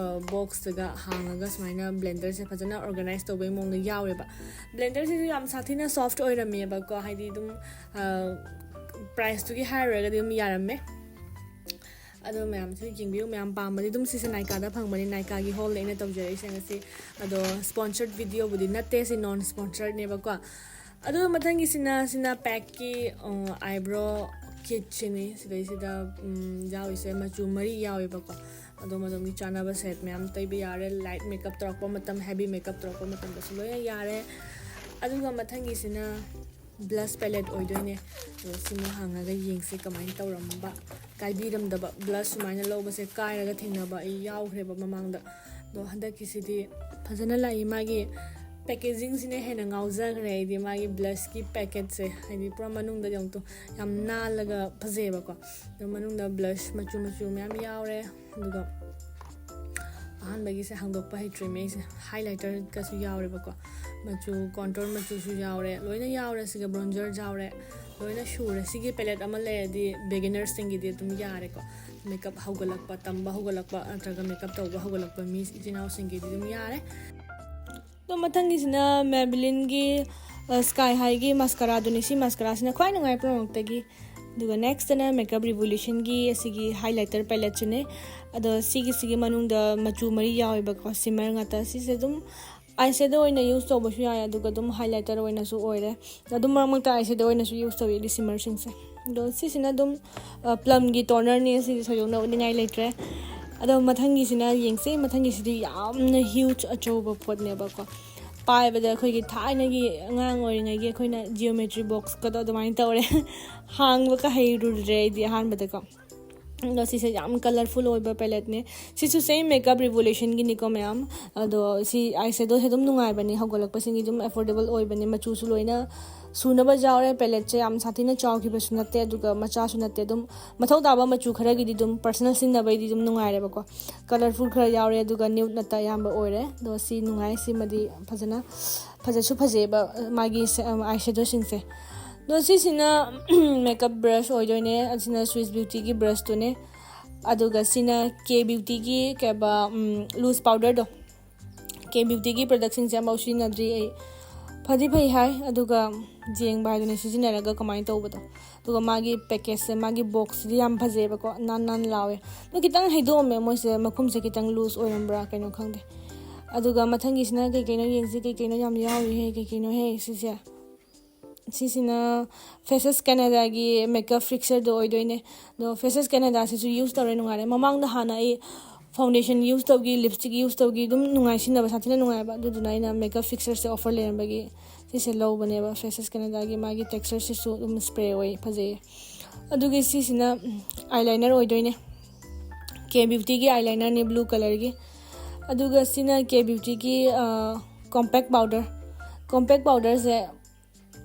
ꯕꯣꯛꯁꯇꯨꯒ ꯍꯥꯡꯉꯒ ꯁꯨꯃꯥꯏꯅ ꯕ꯭ꯂꯦꯟꯗꯔꯁꯦ ꯐꯖꯅ ꯑꯣꯔꯒꯅꯥꯏꯁ ꯇꯧꯕꯒꯤ ꯃꯑꯣꯡꯗ ꯌꯥꯎꯔꯦꯕ꯫ ꯕ꯭ꯂꯦꯟꯗꯔꯁꯤꯁꯨ ꯌꯥꯝ ꯁꯥꯊꯤꯅ ꯁꯣꯐ ꯑꯣꯏꯔꯝꯃꯦꯕꯀꯣ, ꯍꯥꯏꯗꯤ ꯑꯗꯨꯝ ꯄ꯭ꯔꯥꯏꯁꯇꯨꯒꯤ ꯍꯥꯏꯔꯨꯔꯒꯗꯤ ꯑꯗꯨꯝ ꯌꯥꯔꯝꯃꯦ꯫ ꯑꯗꯣ ꯃꯌꯥꯝꯁꯨ ꯌꯦꯡꯕꯤꯌꯨ, ꯃꯌꯥꯝ ꯄꯥꯝꯕꯗꯤ ꯑꯗꯨꯝ ꯁꯤꯁꯦ ꯅꯥꯏꯀꯥꯗ ꯐꯪꯕꯅꯤ, ꯅꯥꯏꯀꯥꯒꯤ ꯍꯣꯜꯗ ꯑꯩꯅ ꯇꯧꯖꯔꯛꯏꯁꯦ ꯉꯁꯤ꯫ ꯑꯗꯣ ꯁ꯭ꯄꯣꯟꯁꯔꯠ ꯚꯤꯗꯤꯑꯣꯕꯨꯗꯤ ꯅꯠꯇꯦ, ꯁꯤ ꯅꯣꯟ ꯁ꯭ꯄꯣꯟꯁꯔꯠꯅꯦꯕꯀꯣ꯫ ꯑꯗꯨꯒ ꯃꯊꯪꯒꯤꯁꯤꯅ, ꯁꯤꯅ ꯄꯦꯛꯀꯤ ꯑꯥꯏꯕ꯭ꯔꯣ ꯀꯤꯠꯁꯤꯅꯤ꯫ ꯁꯤꯗꯩꯁꯤꯗ ꯎꯝ, ꯌꯥꯎꯔꯤꯁꯦ ꯃꯆꯨ ꯃꯔꯤ ꯌꯥꯎꯋꯦꯕꯀꯣ꯫ ꯑꯗꯣ ꯃꯗꯣꯝꯒꯤ ꯆꯥꯅꯕ ꯁꯦꯠ ꯃꯌꯥꯝ ꯇꯩꯕ ꯌꯥꯔꯦ꯫ ꯂꯥꯏꯠ ꯃꯦꯀꯞ ꯇꯧꯔꯛꯄ ꯃꯇꯝ, ꯍꯦꯚꯤ ꯃꯦꯀꯞ ꯇꯧꯔꯛꯄ ꯃꯇꯝꯗꯁꯨ ꯂꯣꯏꯅ ꯌꯥꯔꯦ꯫ ꯑꯗꯨꯒ ꯃꯊꯪꯒꯤꯁꯤꯅ ꯕ꯭ꯂꯁ ꯄꯦꯂꯦꯠ ꯑꯣꯏꯗꯣꯏꯅꯦ꯫ ꯑꯗꯣ ꯁꯤꯃ ꯍꯥꯡꯉꯒ ꯌꯦꯡꯁꯦ ꯀꯃꯥꯏꯅ ꯇꯧꯔꯝꯕ꯫ ꯀꯥꯏꯕꯤꯔꯝꯗꯕ, ꯕ꯭ꯂꯁ ꯁꯨꯃꯥꯏꯅ ꯂꯧꯕꯁꯦ ꯀꯥꯏꯔꯒ ꯊꯦꯡꯅꯕ ꯑꯩ ꯌꯥꯎꯈ꯭ꯔꯦꯕ ꯃꯃꯥꯡꯗ꯫ ꯑꯗꯣ ꯍꯟꯗꯛꯀꯤꯁꯤꯗꯤ ꯐꯖꯅ ꯂꯥꯛꯏ꯫ ꯃꯥꯒꯤ ꯄꯦꯀꯦꯖꯤꯡꯁꯤꯅ ꯍꯦꯟꯅ ꯉꯥꯎꯖꯈ꯭ꯔꯦ ꯑꯩꯗꯤ꯫ ꯃꯥꯒꯤ ꯕ꯭ꯂꯁꯀꯤ ꯄꯦꯀꯦꯠꯁꯦ, ꯍꯥꯏꯗꯤ ꯄꯨꯔꯥ ꯃꯅꯨꯡꯗ ꯌꯦꯡꯉꯨ ꯇꯨ, ꯌꯥꯝ ꯅꯥꯜꯂꯒ ꯐꯖꯩꯑꯕꯀꯣ꯫ ꯑꯗꯣ ꯃꯅꯨꯡꯗ ꯕ꯭ꯂꯁ ꯃꯆꯨ ꯃꯆꯨ ꯃꯌꯥꯝ ꯌꯥꯎꯔꯦ꯫ ꯑꯗꯨꯒ ꯑꯍꯥꯟꯕꯒꯤꯁꯦ ꯍꯥꯡꯗꯣꯛꯄ ꯍꯩꯇ꯭ꯔꯤꯃꯦ ꯑꯩꯁꯦ꯫ ꯍꯥꯏꯂꯥꯏꯇꯔꯒꯁꯨ ꯌꯥꯎꯔꯦꯕꯀꯣ, ꯃꯆꯨ, ꯀꯣꯟꯇꯣꯔ ꯃꯆꯨꯁꯨ ꯌꯥꯎꯔꯦ, ꯂꯣꯏꯅ ꯌꯥꯎꯔꯦ꯫ ꯁꯤꯒ ꯕ꯭ꯔꯣꯟꯖꯔ ꯌꯥꯎꯔꯦ, ꯂꯣꯏꯅ ꯁꯨꯔꯦ꯫ ꯁꯤꯒꯤ ꯄꯦꯂꯦꯠ ꯑꯃ ꯂꯩꯔꯗꯤ ꯕꯤꯒꯤꯅꯔꯁꯤꯡꯒꯤꯗꯤ ꯑꯗꯨꯝ ꯌꯥꯔꯦꯀꯣ꯫ ꯃꯦꯀꯞ ꯍꯧꯒꯠꯂꯛꯄ, ꯇꯝꯕ ꯍꯧꯒꯠꯂꯛꯄ ꯅꯠꯇ꯭ꯔꯒ ꯃꯦꯀꯞ ꯇꯧꯕ ꯍꯧꯒꯠꯂꯛꯄ ꯃꯤ ꯏꯆꯤꯟ ꯏꯅꯥꯎꯁꯤꯡꯒꯤꯗꯤ ꯑꯗꯨꯝ ꯌꯥꯔꯦ꯫ ꯑꯗꯣ ꯃꯊꯪꯒꯤꯁꯤꯅ ꯃꯦꯕꯤꯂꯤꯟꯒꯤ ꯁ꯭ꯀꯥꯏ ꯍꯥꯏꯒꯤ ꯃꯁꯀꯔꯥꯗꯨꯅꯤ꯫ ꯁꯤ ꯃꯁꯀꯔꯥꯁꯤꯅ ꯈ꯭ꯋꯥꯏ ꯅꯨꯡꯉꯥꯏ ꯄꯨꯝꯅꯃꯛꯇꯒꯤ꯫ ꯑꯗꯨꯒ ꯅꯦꯛꯁꯇꯅ ꯃꯦꯀꯞ ꯔꯤꯚꯣꯂꯨꯁꯟꯒꯤ ꯑꯁꯤꯒꯤ ꯍꯥꯏꯂꯥꯏꯇꯔ ꯄꯦꯂꯦꯠꯁꯤꯅꯦ꯫ ꯑꯗꯣ ꯁꯤꯒꯤꯁꯤꯒꯤ ꯃꯅꯨꯡꯗ ꯃꯆꯨ ꯃꯔꯤ ꯌꯥꯎꯋꯦꯕꯀꯣ, ꯁꯤꯃꯔ ꯉꯥꯛꯇ꯫ ꯁꯤꯁꯦ ꯑꯗꯨꯝ ꯑꯥꯏ ꯁꯦꯗꯣ ꯑꯣꯏꯅ ꯌꯨꯁ ꯇꯧꯕꯁꯨ ꯌꯥꯏ, ꯑꯗꯨꯒ ꯑꯗꯨꯝ ꯍꯥꯏꯂꯥꯏꯇꯔ ꯑꯣꯏꯅꯁꯨ ꯑꯣꯏꯔꯦ꯫ ꯑꯗꯨꯝ ꯃꯔꯛ ꯃꯔꯛꯇ ꯑꯥꯏ ꯁꯦꯗꯣ ꯑꯣꯏꯅꯁꯨ ꯌꯨꯁ ꯇꯧꯏ ꯑꯩꯗꯤ ꯁꯤꯃꯔꯁꯤꯡꯁꯦ꯫ ꯑꯗꯣ ꯁꯤꯁꯤꯅ ꯑꯗꯨꯝ ꯄ꯭ꯂꯝꯒꯤ ꯇꯣꯅꯔꯅꯤ, ꯁꯤꯗꯤ ꯊꯣꯏꯗꯣꯛꯅ ꯎꯠꯅꯤꯡꯉꯥꯏ ꯂꯩꯇ꯭ꯔꯦ꯫ ꯑꯗꯣ ꯃꯊꯪꯒꯤꯁꯤꯅ ꯌꯦꯡꯁꯦ꯫ ꯃꯊꯪꯒꯤꯁꯤꯗꯤ ꯌꯥꯝꯅ ꯍ꯭ꯌꯨꯖ ꯑꯆꯧꯕ ꯄꯣꯠꯅꯦꯕꯀꯣ꯫ ꯄꯥꯏꯕꯗ ꯑꯩꯈꯣꯏꯒꯤ ꯊꯥꯏꯅꯒꯤ ꯑꯉꯥꯡ ꯑꯣꯏꯔꯤꯉꯩꯒꯤ ꯑꯩꯈꯣꯏꯅ ꯖꯤꯑꯣꯃꯦꯇ꯭ꯔꯤ ꯕꯣꯛꯁꯀꯗꯣ ꯑꯗꯨꯃꯥꯏꯅ ꯇꯧꯔꯦ꯫ ꯍꯥꯡꯕꯒ ꯍꯩꯔꯨꯗ꯭ꯔꯦ ꯑꯩꯗꯤ ꯑꯍꯥꯟꯕꯗꯀꯣ꯫ ꯑꯗꯣ ꯁꯤꯁꯦ ꯌꯥꯝ ꯀꯂꯔꯐꯨꯜ ꯑꯣꯏꯕ ꯄꯦꯂꯦꯠꯅꯦ꯫ ꯁꯤꯁꯨ ꯁꯦꯝ ꯃꯦꯀꯞ ꯔꯤꯚꯣꯂꯨꯁꯟꯒꯤꯅꯤꯀꯣ ꯃꯌꯥꯝ꯫ ꯑꯗꯣ ꯁꯤ ꯑꯥꯏ ꯁꯦꯗꯣꯁꯦ ꯑꯗꯨꯝ ꯅꯨꯡꯉꯥꯏꯕꯅꯤ, ꯍꯧꯒꯠꯂꯛꯄꯁꯤꯡꯒꯤ ꯑꯗꯨꯝ ꯑꯦꯐꯣꯔꯗꯦꯕꯜ ꯑꯣꯏꯕꯅꯤ, ꯃꯆꯨꯁꯨ ꯂꯣꯏꯅ ꯁꯨꯅꯕ ꯌꯥꯎꯔꯦ꯫ ꯄꯦꯂꯦꯠꯁꯦ ꯌꯥꯝ ꯁꯥꯊꯤꯅ ꯆꯥꯎꯈꯤꯕꯁꯨ ꯅꯠꯇꯦ, ꯑꯗꯨꯒ ꯃꯆꯥꯁꯨ ꯅꯠꯇꯦ, ꯑꯗꯨꯝ ꯃꯊꯧ ꯇꯥꯕ ꯃꯆꯨ ꯈꯔꯒꯤꯗꯤ ꯑꯗꯨꯝ ꯄꯔꯁꯅꯦꯜ ꯁꯤꯖꯤꯟꯅꯕꯩꯗꯤ ꯑꯗꯨꯝ ꯅꯨꯡꯉꯥꯏꯔꯦꯕꯀꯣ꯫ ꯀꯂꯔꯐꯨꯜ ꯈꯔ ꯌꯥꯎꯔꯦ, ꯑꯗꯨꯒ ꯅ꯭ꯌꯨꯠ ꯅꯠꯇ ꯑꯌꯥꯝꯕ ꯑꯣꯏꯔꯦ꯫ ꯑꯗꯣ ꯁꯤ ꯅꯨꯡꯉꯥꯏ, ꯁꯤꯃꯗꯤ ꯐꯖꯅ, ꯐꯖꯁꯨ ꯐꯖꯩꯕ ꯃꯥꯒꯤ ꯑꯥꯏ ꯁꯦꯗꯣꯁꯤꯡꯁꯦ꯫ ꯑꯗꯣ ꯁꯤꯁꯤꯅ ꯃꯦꯀꯞ ꯕ꯭ꯔꯁ ꯑꯣꯏꯗꯣꯏꯅꯦ, ꯑꯁꯤꯅ ꯁ꯭ꯋꯤꯁ ꯕ꯭ꯌꯨꯇꯤꯒꯤ ꯕ꯭ꯔꯁꯇꯨꯅꯦ꯫ ꯑꯗꯨꯒ ꯁꯤꯅ ꯀꯦ ꯕ꯭ꯌꯨꯇꯤꯒꯤ ꯀꯩꯕ, ꯂꯨꯁ ꯄꯥꯎꯗꯔꯗꯣ꯫ ꯀꯦ ꯕ꯭ꯌꯨꯇꯤꯒꯤ ꯄ꯭ꯔꯗꯛꯁꯤꯡꯁꯦ ꯑꯃꯐꯥꯎ ꯁꯤꯖꯤꯟꯅꯗ꯭ꯔꯤ ꯑꯩ꯫ ꯐꯗꯤ ꯐꯩ ꯍꯥꯏ, ꯑꯗꯨꯒ ꯌꯦꯡꯕ ꯍꯥꯏꯗꯨꯅ ꯁꯤꯖꯤꯟꯅꯔꯒ ꯀꯃꯥꯏꯅ ꯇꯧꯕꯗꯣ꯫ ꯑꯗꯨꯒ ꯃꯥꯒꯤ ꯄꯦꯀꯦꯖꯁꯦ, ꯃꯥꯒꯤ ꯕꯣꯛꯁꯁꯤꯗꯤ ꯌꯥꯝ ꯐꯖꯩꯑꯕꯀꯣ, ꯅꯥꯟ ꯅꯥꯟ ꯂꯥꯎꯋꯦ꯫ ꯑꯗꯣ ꯈꯤꯇꯪ ꯍꯩꯗꯣꯛꯑꯝꯃꯦ ꯃꯣꯏꯁꯦ, ꯃꯈꯨꯝꯁꯦ ꯈꯤꯇꯪ ꯂꯨꯁ ꯑꯣꯏꯔꯝꯕ꯭ꯔꯥ ꯀꯩꯅꯣ ꯈꯪꯗꯦ꯫ ꯑꯗꯨꯒ ꯃꯊꯪꯒꯤꯁꯤꯅ ꯀꯩ ꯀꯩꯅꯣ ꯌꯦꯡꯁꯤ, ꯀꯩ ꯀꯩꯅꯣ ꯌꯥꯝ ꯌꯥꯎꯔꯤꯍꯦ, ꯀꯩ ꯀꯩꯅꯣꯍꯦ ꯁꯤꯁꯦ꯫ ꯁꯤꯁꯤꯅ ꯐꯦꯁꯦꯁ ꯀꯦꯅꯦꯗꯥꯒꯤ ꯃꯦꯀꯞ ꯐꯤꯛꯁꯔꯗꯣ ꯑꯣꯏꯗꯣꯏꯅꯦ꯫ ꯑꯗꯣ ꯐꯦꯁꯦꯁ ꯀꯦꯅꯦꯗꯥꯁꯤꯁꯨ ꯌꯨꯁ ꯇꯧꯔꯦ, ꯅꯨꯡꯉꯥꯏꯔꯦ꯫ ꯃꯃꯥꯡꯗ ꯍꯥꯟꯅ ꯑꯩ ꯐꯥꯎꯟꯗꯦꯁꯟ ꯌꯨꯁ ꯇꯧꯈꯤ, ꯂꯤꯞꯁꯇꯤꯛ ꯌꯨꯁ ꯇꯧꯈꯤ, ꯑꯗꯨꯝ ꯅꯨꯡꯉꯥꯏ, ꯁꯤꯖꯤꯟꯅꯕ ꯁꯥꯊꯤꯅ ꯅꯨꯡꯉꯥꯏꯕ꯫ ꯑꯗꯨꯗꯨꯅ ꯑꯩꯅ ꯃꯦꯀꯞ ꯐꯤꯛꯁꯔꯁꯦ ꯑꯣꯐꯔ ꯂꯩꯔꯝꯕꯒꯤ ꯁꯤꯁꯦ ꯂꯧꯕꯅꯦꯕ꯫ ꯐꯦꯁꯦꯁ ꯀꯦꯅꯦꯗꯥꯒꯤ ꯃꯥꯒꯤ ꯇꯦꯛꯁꯆꯔꯁꯤꯁꯨ ꯑꯗꯨꯝ ꯁ꯭ꯄ꯭ꯔꯦ ꯑꯣꯏ, ꯐꯖꯩꯌꯦ꯫ ꯑꯗꯨꯒꯤ ꯁꯤꯁꯤꯅ ꯑꯥꯏꯂꯥꯏꯅꯔ ꯑꯣꯏꯗꯣꯏꯅꯦ, ꯀꯦ ꯕ꯭ꯌꯨꯇꯤꯒꯤ ꯑꯥꯏꯂꯥꯏꯅꯔꯅꯦ, ꯕ꯭ꯂꯨ ꯀꯂꯔꯒꯤ꯫ ꯑꯗꯨꯒ ꯁꯤꯅ ꯀꯦ ꯕ꯭ꯌꯨꯇꯤꯒꯤ ꯀꯣꯝꯄꯦꯛ ꯄꯥꯎꯗꯔ꯫ ꯀꯣꯝꯄꯦꯛ ꯄꯥꯎꯗꯔꯁꯦ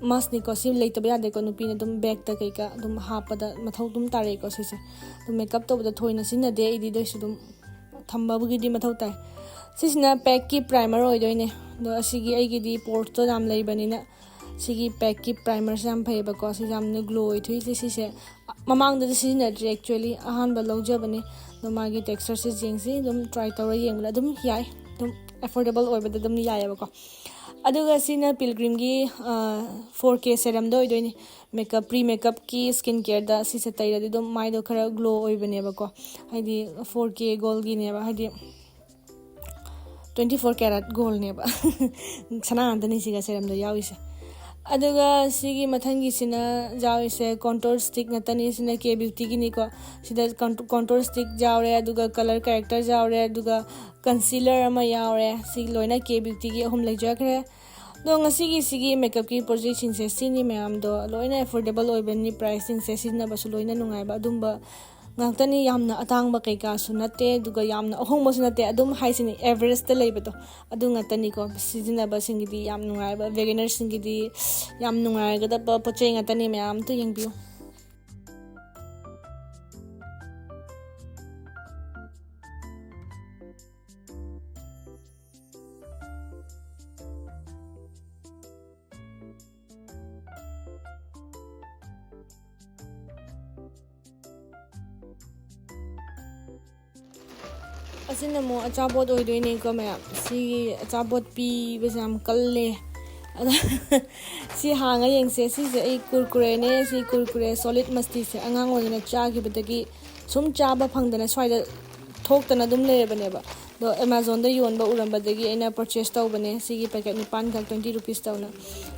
ꯃꯁꯅꯤꯀꯣ, ꯁꯤ ꯂꯩꯇꯕ ꯌꯥꯗꯦꯀꯣ, ꯅꯨꯄꯤꯅ ꯑꯗꯨꯝ ꯕꯦꯛꯇ ꯀꯩꯀꯥ ꯑꯗꯨꯝ ꯍꯥꯞꯄꯗ ꯃꯊꯧ ꯑꯗꯨꯝ ꯇꯥꯔꯛꯏꯀꯣ ꯁꯤꯁꯦ꯫ ꯑꯗꯨꯝ ꯃꯦꯀꯞ ꯇꯧꯕꯗ ꯊꯣꯏꯅ ꯁꯤꯖꯤꯟꯅꯗꯦ ꯑꯩꯗꯤ, ꯑꯗꯨ ꯑꯣꯏꯁꯨ ꯑꯗꯨꯝ ꯊꯝꯕꯕꯨꯒꯤꯗꯤ ꯃꯊꯧ ꯇꯥꯏ꯫ ꯁꯤꯁꯤꯅ ꯄꯦꯛꯀꯤ ꯄ꯭ꯔꯥꯏꯃꯔ ꯑꯣꯏꯗꯣꯏꯅꯦ꯫ ꯑꯗꯣ ꯑꯁꯤꯒꯤ ꯑꯩꯒꯤꯗꯤ ꯄꯣꯔꯁꯇꯣ ꯌꯥꯝ ꯂꯩꯕꯅꯤꯅ ꯁꯤꯒꯤ ꯄꯦꯛꯀꯤ ꯄ꯭ꯔꯥꯏꯃꯔꯁꯦ ꯌꯥꯝ ꯐꯩꯌꯦꯕꯀꯣ, ꯁꯤꯁꯦ ꯌꯥꯝꯅ ꯒ꯭ꯂꯣ ꯑꯣꯏꯊꯣꯛꯏꯁꯦ ꯁꯤꯁꯦ꯫ ꯃꯃꯥꯡꯗꯗꯤ ꯁꯤꯖꯤꯟꯅꯗ꯭ꯔꯤ, actually ꯑꯍꯥꯟꯕ ꯂꯧꯖꯕꯅꯦ꯫ ꯑꯗꯣ ꯃꯥꯒꯤ ꯇꯦꯛꯁꯆꯔꯁꯦ ꯌꯦꯡꯁꯤ, ꯑꯗꯨꯝ ꯇ꯭ꯔꯥꯏ ꯇꯧꯔ ꯌꯦꯡꯕꯗ ꯑꯗꯨꯝ ꯌꯥꯏ, ꯑꯗꯨꯝ ꯑꯦꯐꯣꯔꯗꯦꯕꯜ ꯑꯣꯏꯕꯗ ꯑꯗꯨꯝ ꯌꯥꯏꯑꯕꯀꯣ꯫ ꯑꯗꯨꯒ ꯁꯤꯅ ꯄꯤꯜꯒ꯭ꯔꯤꯝꯒꯤ ꯐꯣꯔ ꯀꯦ ꯁꯦꯔꯝꯗ ꯑꯣꯏꯗꯣꯏꯅꯤ꯫ ꯃꯦꯀꯞ, ꯄ꯭ꯔꯤ ꯃꯦꯀꯞꯀꯤ ꯁ꯭ꯀꯤꯟ ꯀꯦꯌꯔꯗ ꯁꯤꯁꯦ ꯇꯩꯔꯗꯤ ꯑꯗꯨꯝ ꯃꯥꯏꯗꯣ ꯈꯔ ꯒ꯭ꯂꯣ ꯑꯣꯏꯕꯅꯦꯕꯀꯣ, ꯍꯥꯏꯗꯤ ꯐꯣꯔ ꯀꯦ ꯒꯣꯜꯒꯤꯅꯦꯕ, ꯍꯥꯏꯗꯤ ꯇ꯭ꯋꯦꯟꯇꯤ ꯐꯣꯔ ꯀꯦꯔꯦꯠ ꯒꯣꯜꯅꯦꯕ꯫ ꯁꯅꯥ ꯉꯥꯛꯇꯅꯤ ꯁꯤꯒ ꯁꯦꯔꯝꯗ ꯌꯥꯎꯔꯤꯁꯦ꯫ ꯑꯗꯨꯒ ꯁꯤꯒꯤ ꯃꯊꯪꯒꯤꯁꯤꯅ ꯌꯥꯎꯔꯤꯁꯦ contour stick ꯉꯥꯛꯇꯅꯤ꯫ ꯁꯤꯅ Kay Beautyꯒꯤꯅꯤꯀꯣ꯫ ꯁꯤꯗ contour stick ꯌꯥꯎꯔꯦ, ꯑꯗꯨꯒ color corrector ꯌꯥꯎꯔꯦ, ꯑꯗꯨꯒ concealer ꯑꯃ ꯌꯥꯎꯔꯦ꯫ ꯁꯤ ꯂꯣꯏꯅ Kay Beautyꯒꯤ ꯑꯍꯨꯝ ꯂꯩꯖꯈ꯭ꯔꯦ꯫ ꯑꯗꯣ ꯉꯁꯤꯒꯤ ꯁꯤꯒꯤ makeupꯀꯤ ꯄꯣꯠꯆꯩꯁꯤꯡꯁꯦ ꯁꯤꯅꯤ ꯃꯌꯥꯝꯗꯣ꯫ ꯂꯣꯏꯅ affordable ꯑꯣꯏꯕꯅꯤ, priceꯁꯤꯡꯁꯦ ꯁꯤꯖꯤꯟꯅꯕꯁꯨ ꯂꯣꯏꯅ ꯅꯨꯡꯉꯥꯏꯕ ꯑꯗꯨꯝꯕ ꯉꯥꯛꯇꯅꯤ꯫ ꯌꯥꯝꯅ ꯑꯇꯥꯡꯕ ꯀꯩꯀꯥꯁꯨ ꯅꯠꯇꯦ, ꯑꯗꯨꯒ ꯌꯥꯝꯅ ꯑꯍꯣꯡꯕꯁꯨ ꯅꯠꯇꯦ, ꯑꯗꯨꯝ ꯍꯥꯏꯁꯤꯅꯤ, averageꯇ ꯂꯩꯕꯗꯣ ꯑꯗꯨ ꯉꯥꯛꯇꯅꯤꯀꯣ꯫ ꯁꯤꯖꯤꯟꯅꯕꯁꯤꯡꯒꯤꯗꯤ ꯌꯥꯝ ꯅꯨꯡꯉꯥꯏꯕ, beginnerꯁꯤꯡꯒꯤꯗꯤ ꯌꯥꯝ ꯅꯨꯡꯉꯥꯏꯒꯗꯕ ꯄꯣꯠ ꯆꯩ ꯉꯥꯛꯇꯅꯤ꯫ ꯃꯌꯥꯝ ꯑꯝꯇ ꯌꯦꯡꯕꯤꯌꯨ꯫ ꯑꯁꯤꯅ ꯑꯃꯨꯛ ꯑꯆꯥꯄꯣꯠ ꯑꯣꯏꯗꯣꯏꯅꯦꯀꯣ ꯃꯌꯥꯝ꯫ ꯁꯤꯒꯤ ꯑꯆꯥꯄꯣꯠ ꯄꯤꯕꯁꯦ ꯌꯥꯝ ꯀꯜꯂꯦ꯫ ꯑꯗ ꯁꯤ ꯍꯥꯡꯉ ꯌꯦꯡꯁꯦ꯫ ꯁꯤꯁꯦ ꯑꯩ ꯀꯨꯔꯀꯨꯔꯦꯅꯦ꯫ ꯁꯤ ꯀꯨꯔꯀꯨꯔꯦ solid ꯃꯁꯇꯤꯁꯦ ꯑꯉꯥꯡ ꯑꯣꯏꯔꯤꯉꯩꯗ ꯆꯥꯈꯤꯕꯗꯒꯤ ꯁꯨꯝ ꯆꯥꯕ ꯐꯪꯗꯅ ꯁ꯭ꯋꯥꯏꯗ ꯊꯣꯛꯇꯅ ꯑꯗꯨꯝ ꯂꯩꯔꯕꯅꯦꯕ꯫ ꯑꯗꯣ Amazonꯗ ꯌꯣꯟꯕ ꯎꯔꯝꯕꯗꯒꯤ ꯑꯩꯅ purchase ꯇꯧꯕꯅꯦ꯫ ꯁꯤꯒꯤ packet ꯅꯤꯄꯥꯟꯈꯛ twenty rupees ꯇꯧꯅ꯫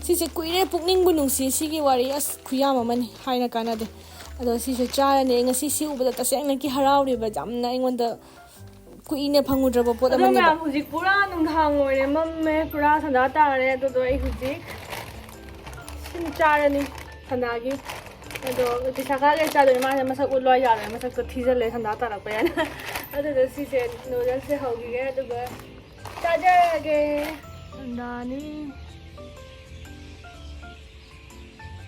ꯁꯤꯁꯦ ꯀꯨꯏꯔꯦ, ꯄꯨꯛꯅꯤꯡꯕꯨ ꯅꯨꯡꯁꯤ꯫ ꯁꯤꯒꯤ ꯋꯥꯔꯤ ꯑꯁ ꯈꯨꯌꯥꯝ ꯑꯃꯅꯤ, ꯍꯥꯏꯅ ꯀꯥꯟꯅꯗꯦ꯫ ꯑꯗꯣ ꯁꯤꯁꯦ ꯆꯥꯔꯅꯤ꯫ ꯑꯩ ꯉꯁꯤ ꯁꯤ ꯎꯕꯗ ꯇꯁꯦꯡꯅꯀꯤ ꯍꯔꯥꯎꯔꯤꯕ, ꯌꯥꯝꯅ ꯑꯩꯉꯣꯟꯗ ꯀꯨꯏꯅ ꯐꯪꯉꯨꯗ꯭ꯔꯕ ꯄꯣꯠ ꯑꯗꯣ ꯑꯃꯅꯦꯕ꯫ ꯃꯌꯥꯝ, ꯍꯧꯖꯤꯛ ꯄꯨꯔꯥ ꯅꯨꯡꯗꯥꯡ ꯑꯣꯏꯔꯦ, ꯃꯝꯃꯦ, ꯄꯨꯔꯥ ꯁꯟꯗꯥ ꯇꯥꯔꯦ꯫ ꯑꯗꯨꯗꯣ ꯑꯩ ꯍꯧꯖꯤꯛ ꯁꯤꯃ ꯆꯥꯔꯅꯤ ꯁꯟꯗꯥꯒꯤ꯫ ꯑꯗꯣ ꯇꯤꯁꯥ ꯀꯥꯒꯦ ꯆꯥꯗꯣꯏꯅꯦ꯫ ꯃꯥꯁꯦ ꯃꯁꯛ ꯎꯠꯂꯣ ꯌꯥꯔꯣꯏ, ꯃꯁꯛꯇꯣ ꯊꯤꯖꯤꯜꯂꯦ ꯁꯟꯗꯥ ꯇꯥꯔꯛꯄ ꯌꯥꯅ꯫ ꯑꯗꯨꯗ ꯁꯤꯁꯦ noodlesꯁꯦ ꯍꯧꯈꯤꯒꯦ, ꯑꯗꯨꯒ ꯆꯥꯖꯔꯒꯦ꯫ ꯁꯟꯗꯥꯅꯤ꯫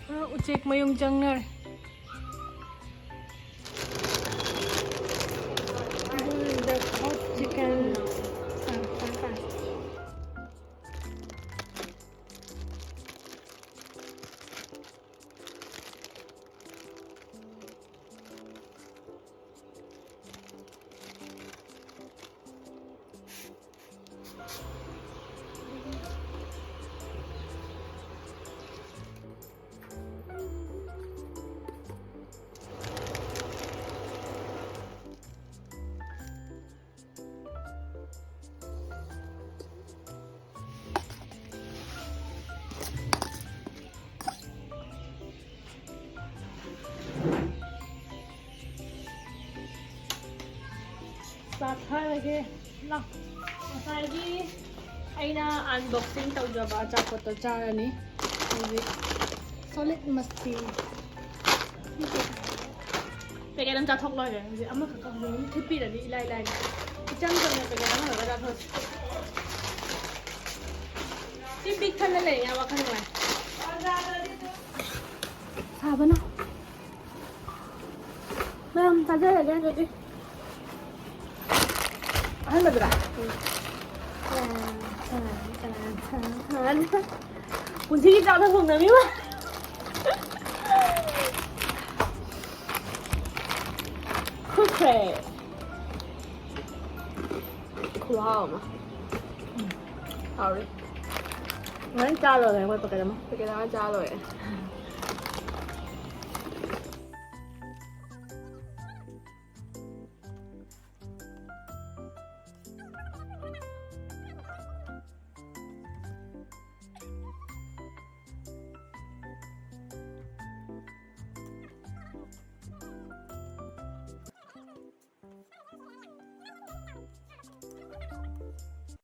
ꯑ, ꯎꯆꯦꯛ ꯃꯌꯨꯝ ꯆꯪꯅꯔꯦ꯫ This is the hot chicken. ꯑ, ꯐꯔꯦ, ꯐꯔꯦ꯫ ꯆꯥꯊꯔꯒꯦ꯫ ꯂꯥꯎ꯫ ꯉꯁꯥꯏꯒꯤ ꯑꯩꯅ unboxing ꯇꯧꯖꯕ ꯑꯆꯥꯄꯣꯠꯇꯣ ꯆꯥꯔꯅꯤ꯫ ꯍꯧꯖꯤꯛ solid ꯃꯁꯇꯤ꯫ Packet ꯑꯃ ꯆꯥꯊꯣꯛ ꯂꯣꯏꯔꯦ꯫ ꯍꯧꯖꯤꯛ ꯑꯃꯈꯛ ꯍꯧꯖꯤꯛ ꯑꯃꯨꯛ ꯊꯤꯠꯄꯤꯔꯗꯤ ꯏꯂꯥꯏ ꯂꯥꯏꯅ꯫ ꯏꯆꯝ ꯆꯝꯅ packet ꯑꯃꯈꯛ ꯆꯥꯊꯣꯛꯑꯁꯤ꯫ ꯁꯤ ꯄꯤꯛ ꯊꯟꯅ ꯂꯩꯔꯤꯉꯥꯏ ꯋꯥꯈꯜ ꯅꯨꯡꯉꯥꯏ꯫ ꯁꯥꯕꯅ꯫ ꯃꯌꯥꯝ ꯆꯥꯖꯔꯒꯦ ꯑꯗꯨꯗꯤ꯫ ꯑꯍꯥꯟꯕꯗꯨꯔꯥ? ꯄꯨꯟꯁꯤꯒꯤ ꯆꯥꯛꯇ ꯊꯣꯡꯅꯕꯤꯕ꯫ ꯈꯨꯠꯈ꯭ꯔꯦ꯫ ꯈꯨꯍꯥꯎ ꯑꯃ꯫ ꯍꯥꯎꯔꯦ꯫ ꯂꯣꯏ ꯆꯥ ꯂꯣꯏꯔꯦ ꯑꯩꯈꯣꯏ packet ꯑꯃ꯫ Packet ꯑꯃ ꯆꯥ ꯂꯣꯏꯔꯦ꯫